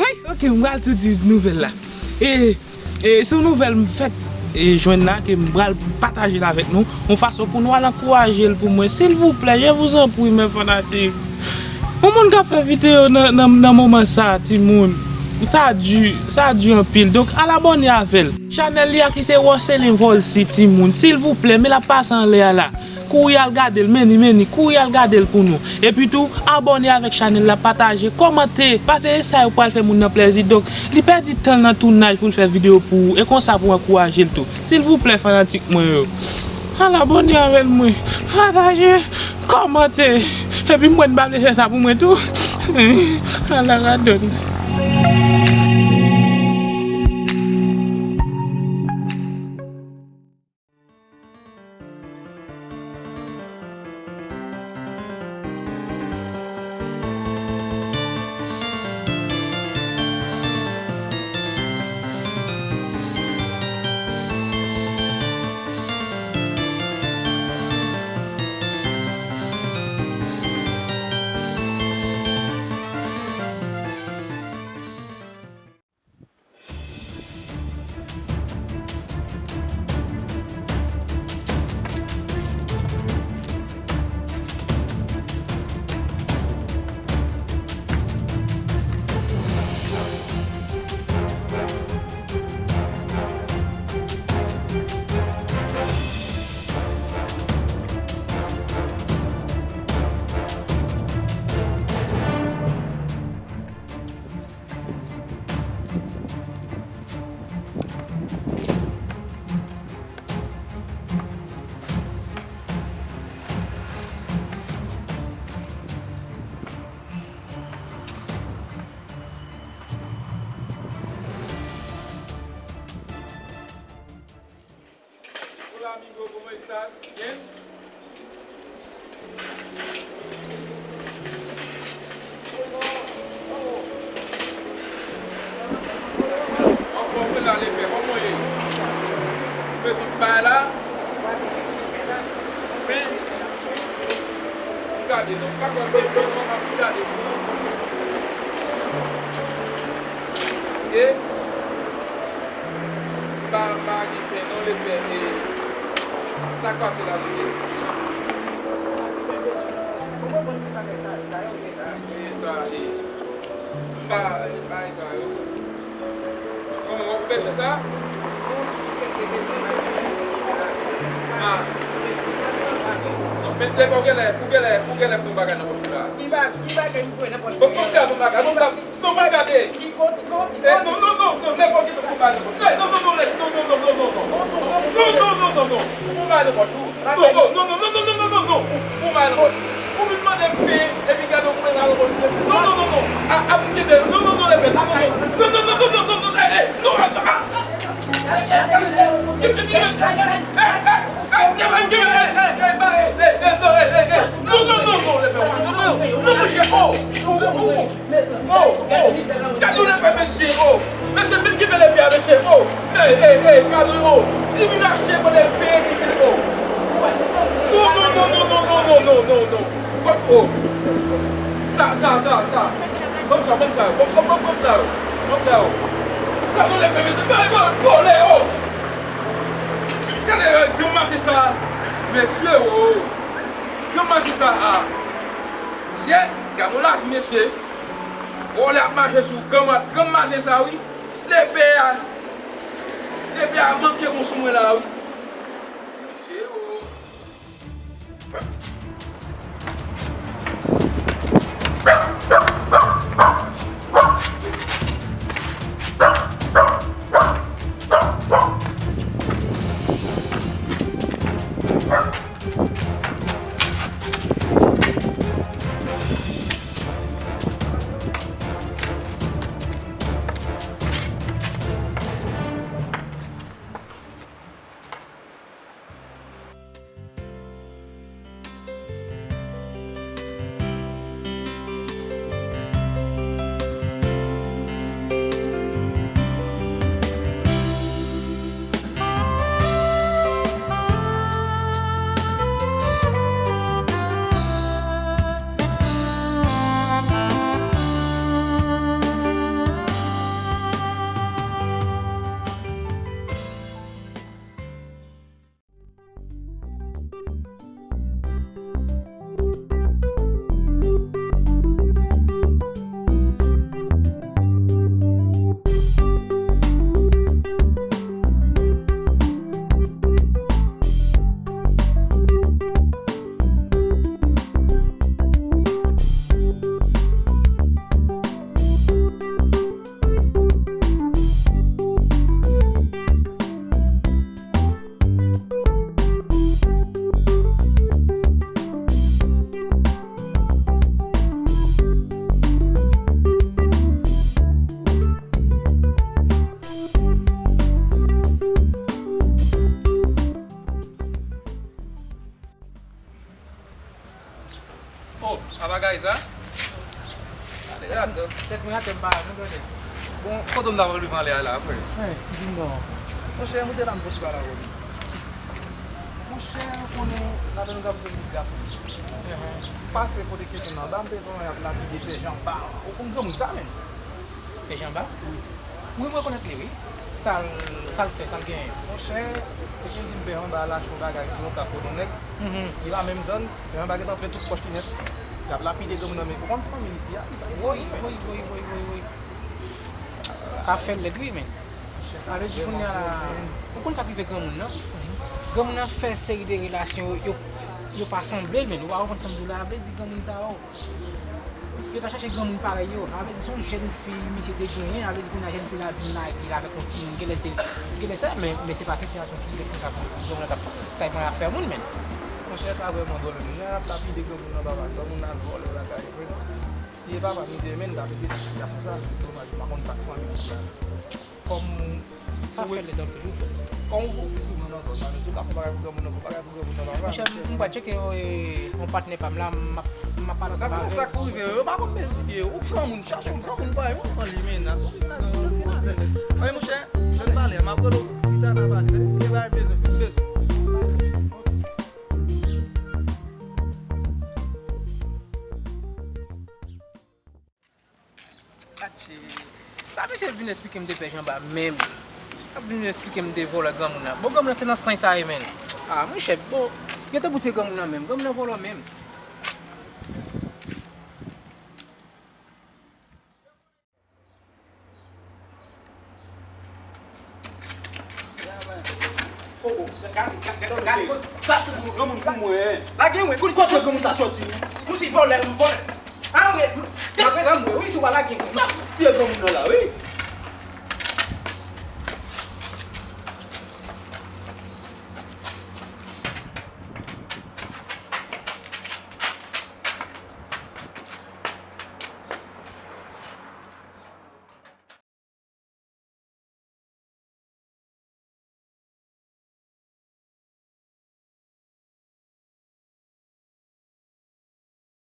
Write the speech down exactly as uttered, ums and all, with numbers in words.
Wi, ok, m pral tou di nouvèl la. E, e se yon nouvèl m fèk e, jwenn la ke m pral pataje l avèk nou, yon fason pou nou al ankouraje l pou mwen. Silvouplè, je vous en prie, mes fanatiques. Yon moun k ap fè videyo nan, nan, nan moman sa, timoun. Sa di, sa di anpil. Donk, al abòne avè l. Chanèl li a ki se Roselin Volcy, timoun. Silvouplè, men l ap pase anlè a la. Kouri al gade l, men ni, men ni, kouri al gade l pou nou. Epi tou, abòne avèk chanèl la, pataje, kòmante, paske e sa yo pral fè moun nan plèzi. Donk, li pèdi tan l nan tounaj pou l fè videyo pou ou, e konsa pou ankouraje l tou. Silvouplè, fanatik mwen yo, al abòne avè l mwen, pataje, kòmante. Epi mwen, m pa vle fè sa pou mwen tou. Ala radòt. Hola, amigo, ¿cómo estás? Bien. Anfòm wi la, lepè, kòman w ye? Ou bezwen ti bagay la? Men, gade non, pa kwè bebe non, m ap gade non. Ok? Pa, pa gen pen non, lepè, e, sa k pase la, lepè? E sa, e, m pa, e, pa e sa yo. Kòman w ap pèse sa? Ah. Non, men, lepè, ou genlè, ou genlè, ou genlè fè yon bagay nan pòch ou la. Ki ba-, ki bagay m pran nan pòch mwen? Bon, bon, gade yon bagay, bon, gade. Non, pa gade. Ki kote, kote, kote? Non, non, non, non, lè pa w gen tan pou bay nan pòch. Non, non, non, non, non, non, non, non, non. Non, non, non, non, non. Pou bay nan pòch ou. Non, non, non, non, non. Pou bay nan pòch ou. Ou vin mande m pen, epi gade yon frè nan pòch ou. Non, non, non, non. A, a, m kenbe. Non, non, non, lepè. Non, non, non. Non, non, non, non, non, non. Ey, ey, non, a, a, a. Kenbe, kenbe. Ey, ey, ey, kenbe, kenbe. Ey, ey, ey, ey, ey, ba, ey, ey, ey, non, ey, ey, ey. Non, non, non, non, lepè. Non, non, non, non, monchè. Oh, oh, oh, oh. Oh, oh, gade yon lepè, mesye, oh. Mesye, menm ki vle lepè a, mesye, oh. Ey, ey, ey, gade, oh. Li vin achte, mwen lepè, li vin, oh. Non, non, non. Kot, oh. Sa, sa, sa, sa. Ban m sa, ban m sa, ban, ban, ban, ban m sa, ban m sa, oh. Gade yon lepè, mesye, gade, gade, vòlè, oh. Gade, eh, granm maten sa, mesye, oh. Granm maten sa, ah. Mesye, gade yon lavi, mesye. Vòlè ap mache sou granm, granm maten sa, wi. Lepè a, lepè a manke bon sou mwen la, wi. Mesye, oh. Ay sa? Gade, gade. Tèt mwen atè m pa nou gade. Bon, foto m ta pral rive anlè a la, frè. Hey, di m non. Monchè, moute la m fouti pale avè w. Monchè, ou konnen ladan nou gason se pitit gason. Pase kote Kevin anba, m te wè y ap lapide pè Janba. Ou konn granmoun sa menm? Pè Janba? Wi, m rekonèt li, wi. Sa l, sa l fè, sa l genyen? Monchè, se gen di m pè Janba al achte yon bagay sou yon tab kote yon nèg. Li pa menm tann, pè Janba gentan plen tout pòch li nèt. Y ap lapide granmoun nan, men ou konn fanmi isi a. Woy, woy, woy, woy, woy, woy. Sa fè lèd, wi, men. Sa vle di kounye a la, ou konn sa k rive granmoun nan? Granmoun nan fè seri de relasyon, yo, yo, yo pa sanble l, men ou pa konprann sa m di w la, sa vle di granmoun sa yo, yo ta chache granmoun parèy yo. Sa vle di se yon jèn fi misye te genyen, sa vle di kounye a jèn fi la vin lage l avèk yon timoun, genlè se, genlè se, men, men se pa sitiyasyon ki ret konsa pou granmoun nan t ap tay pran afè moun, men. Monchè, sa vrèman dwòl, men jan y ap lapide granmoun nan, papa, granmoun nan vòlè lakay yo, vre non. Si e papa m li te renmen, li t ap evite sitiyasyon sa, men domaj, m pa konn sa k fanmi misye a. Kòm sa fè lèd anpil, wi, frè. Kòm ou pi souvan nan zòn nan, men si w ka fè yon bagay pou granmoun nan, fè yon bagay pou granmoun nan, papa. Monchè, m pral tcheke yon, e, yon patnè pa m la, m ap, m ap pale ansanm avè l. Sa k rive, yo pa konn mezire, ou granmoun, chache yon granmoun parèy ou pran li, men, nan, vin avè l. Anyen, monchè, jwenn valè, m ap rele w pita nan pale, tande? Gen bagay bezwen fè, bezwen. Atchè. Sa misye vin esplike m de pè Janba menm? Sa vin esplike m de vòlè granmoun nan. Bon, granmoun nan se nan san sa ye, menm. Ah, monchè, bon, gentan boute granmoun nan menm. Granmoun nan vòlè menm. Oh, oh, gade, gade, gade, gade, gade. Sa tou pou granmoun pou mwen. Lage mwen, kote granmoun sa soti? Monchè, vòlè, vòlè. Ah, wi. Gade la, mwen, wi, si w pa lage mwen. M ap tiye granmoun nan la, wi.